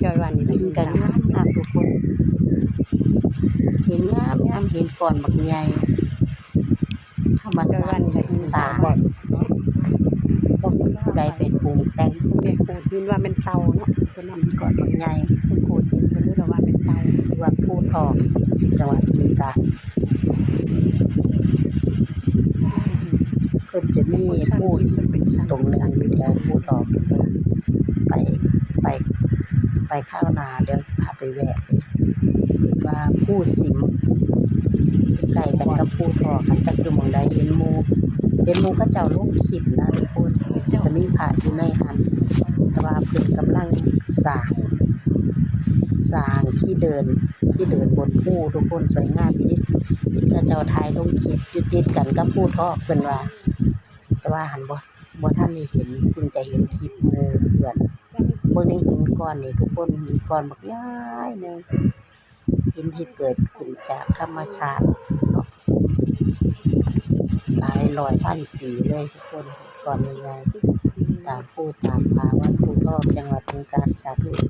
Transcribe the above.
ຈອຍວ່ານີ້ລະ ຫີນກໍງາມໆ ທຸກຄົນ ຫີນງາມໆ ຫີນກ້ອນບັກໃຫຍ່ ທຳມະຊາດສ້າງ ບໍ່ມີຜູ້ໃດໄປປຸງແຕ່ງ ເພິ່ນໄປຂູດຫີນວ່າແມ່ນເຕົ່າເນາະ ເພິ່ນວ່າມັນກ້ອນບັກໃຫຍ່ ເພິ່ນຂູດຫີນ ເພິ່ນເລີຍວ່າແມ່ນເຕົ່າ ທີ່ວັດພູທອງ ຈັງຫວັດບຶງການ. ເພິ່ນຈະມີພູ ເພິ່ນເປັນຊັ້ນ ຕາງເທິງພູທອງ ໄປ ໄປ ໄປຄາວໜ້າ ດຽວພາໄປແວະ ວ່າພູສິມ ໃກ້ກັນກັບພູທອງ ຄັນຈັກຢູ່ໝ່ອງໃດ ເຫັນໝູ່ ເຫັນໝູ່ເຂົາເຈົ້າລົງຄລິບນະທຸກຄົນ ຈະມີພະຢູ່ໃນຫັ້ນ ແຕ່ວ່າເພິ່ນກຳລັງສ້າງ ສ້າງທີ່ເດີນ ທີ່ເດີນບົນພູທຸກຄົນ ສວຍງາມອີ່ຫຼີ ເຂົາເຈົ້າຖ່າຍລົງຄລິບຢູ່ຕິດກັນກັບພູທອງ ເພິ່ນວ່າ ແຕ່ວ່າຫັ້ນບໍ່ ບໍ່ທັນໄດ້ເຫັນ ເພິ່ງຈະເຫັນຄລິບໝູ່ເພື່ອນ ເບິ່ງໃນຫີນກ້ອນນີ້ທຸກຄົນ ຫີນກ້ອນບັກໃຫຍ່ໜຶ່ງ ຫີນທີ່ເກີດຂຶ້ນຈາກທຳມະຊາດເນາະ ຫຼາຍຮ້ອຍພັນປີເລີຍທຸກຄົນ ກ້ອນໃຫຍ່ໆ ຕາມພູຕາມຜາວັດພູທອງ ຈັງຫວັດບຶງການ ສາທຸ.